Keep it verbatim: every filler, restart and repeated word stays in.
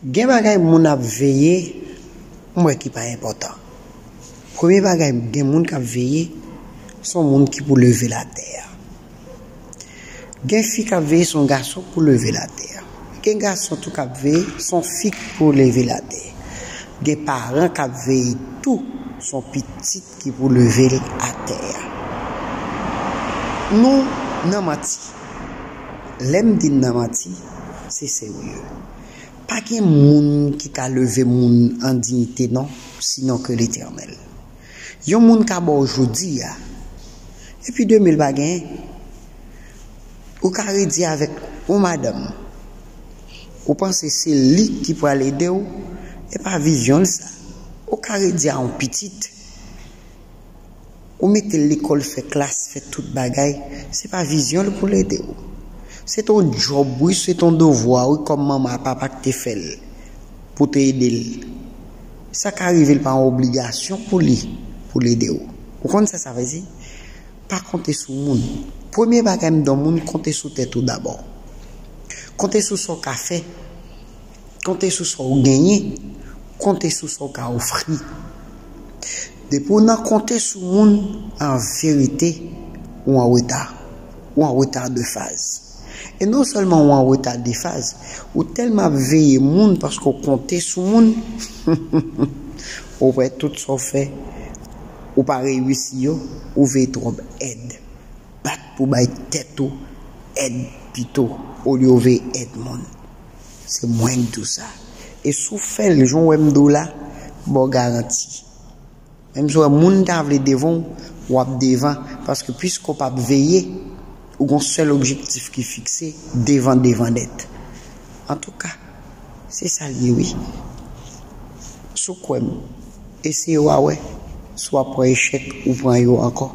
Gen bagay moun ap veye, m wè ki pa enpòtan. Premye bagay, gen moun k ap veye, se yon moun ki pou leve l atè a. Gen fi k ap veye, se yon gason k pou leve l atè a. Gen gason tou k ap veye, se yon fi k pou leve l atè. Gen paran k ap veye tou, se yon pitit ki pou leve l atè a. Nou nan manti. Lè m di n nan manti, se serye. Pa gen moun ki ka leve moun an diyite non, sinon ke Letènèl. Yon moun ka ba w jodi a, epi demen l pa genyen. Ou ka redi avèk yon madanm. Ou panse se li ki pral ede w, e pa vizyon l sa. Ou ka redi a yon pitit. Ou mete l lekòl, fè klas, fè tout bagay, se pa vizyon l pou l ede w. Se t on djòb wi, se t on devwa wi, kòm manman ak papa k te fè l pou te ede l. Sa ka rive l pa yon obligasyon pou li, pou l ede w. Ou konn sa sa vle di? Pa konte sou moun. Premye bagay m di yon moun, konte sou tèt ou dabò. Konte sou sa w ka fè. Konte sou sa w genyen. Konte sou sa w ka ofri. Depi w nan konte sou moun, an verite, ou an reta. Ou an reta de faz. E non sèlman ou an reta de faz, ou tèlman ap veye moun paske w konte sou moun, ou wè tout sa w fè, ou pa reyisi yo, ou veye twòp èd. Bat pou bay tèt ou èd pito, olye w veye èd moun. Se mwen k di w sa. E si w fè l, jan w wè m di w la, m ba w garanti. Menm si w wè moun ta vle devan w, w ap devan, paske piske w p ap veye, ou gon sèl objektif ki fikse, devan, devan nèt. Antouka, se sa l ye wi. Si w kwè m, eseye w a wè, si w ap pran echèk, ou pran yo ankò.